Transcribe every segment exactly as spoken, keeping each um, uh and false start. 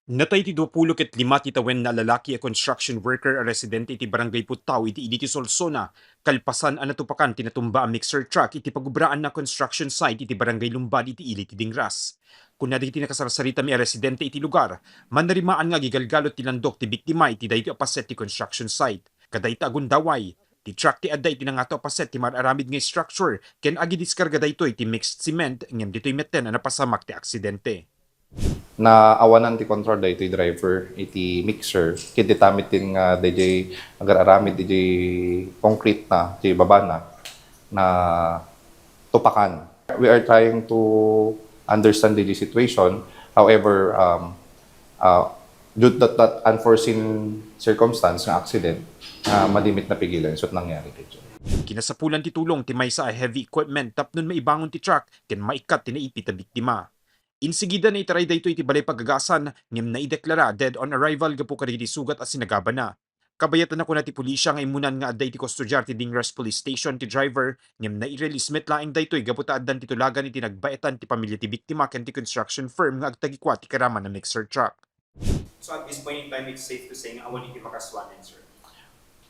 Natay ti duapulo ket lima ti tawen a lalaki a construction worker a residente iti Barangay Puttao iti Ili ti Solsona, kalpasan a natupakan ti natumba a mixer truck iti pagubraanna construction site iti Barangay Lumbad iti Ili ti Dingras. Kuna dagiti nakasarsaritami a residente iti lugar, mannarimaan nga agigalgalot ti landok ti biktima iti daytoy a paset ti construction site. Kadayta a gundaway, ti truck ti adda iti nangato a paset ti mar-aramid nga structure ken agidiskarga daytoy ti mixed cement ngem ditoy metten a napasamak ti aksidente. Naawanan ti kontrol daytoy driver iti mixer ket dita met nga daydiay agar-aramid iti concrete na ti babana na tupakan. We are trying to understand the situation. However, um, uh, due to that, that unforeseen circumstance nga accident, uh, madi met napigilan. So, nangyari kay Kinasapulan ti tulong ti maysa a heavy equipment tapno maibangon ti truck ken maikkat ti naipit a biktima. Insigida, naitaray daytoy iti balay pagagasan ngem naideklara dead on arrival gapu kadagiti sugat a sinagabana. Kabayatan a kuna ti pulisya nga immunan nga adda iti kustodiar ti Dingras Police Station ti driver ngem nai-release met laeng daytoy gapu ta addan ti tulagan iti nagbaetan ti pamilya ti biktima ken ti construction firm nga agtagikua ti karaman a mixer truck. So at this point in time, it's safe to say nga awan iti makasuanen, sir?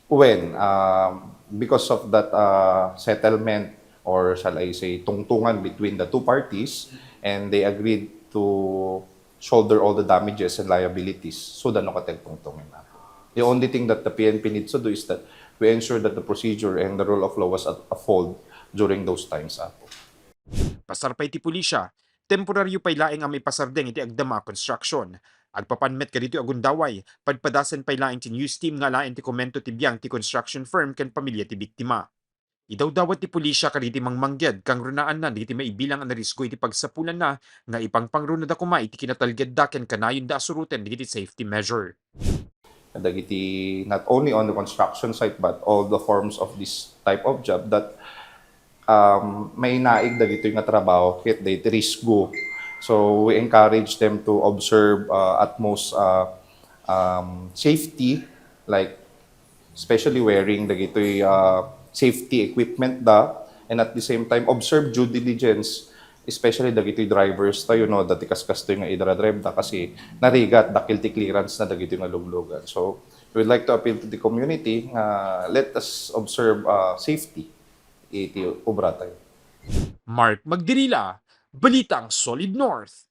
When, um, because of that, uh, settlement, or shall I say, tungtungan between the two parties, and they agreed to shoulder all the damages and liabilities, so, dano ka tungtungin na. The only thing that the P N P needs to do is that we ensure that the procedure and the rule of law was up-, uphold during those times, apo. Pasar pay ti pulisya, temporaryo pay laeng a maipasardeng iti agdama a construction. Agpapan met kaditoy a gundaway, padpadasen pay laeng ti news team nga alaen ti komento ti biang ti construction firm ken pamilya ti biktima. Idawdawat ti pulisya kadagiti mangmangged, kangrunaanna dagiti maibilang a narisko iti pagsapulanna nga ipangpangrunada koma iti kinatalgedda ken kanayonda a suruten dagiti safety measure. Dagiti, not only on the construction site, but all the forms of this type of job that, um, mainaig dagitoy nga trabaho ket dagiti risko. So, we encourage them to observe, uh, utmost, uh, um, safety, like, especially wearing dagitoy, uh, safety equipment da, and at the same time, observe due diligence, especially dagitoy drivers tayo, no, dati kas-, kastoy nga idra-drive da kasi narigat, dakkel ti clearance na dagitoy nga luglugan. So, we would like to appeal to the community nga let us observe, uh, safety iti obra tayo. Mark Magdirila, Balitang Solid North.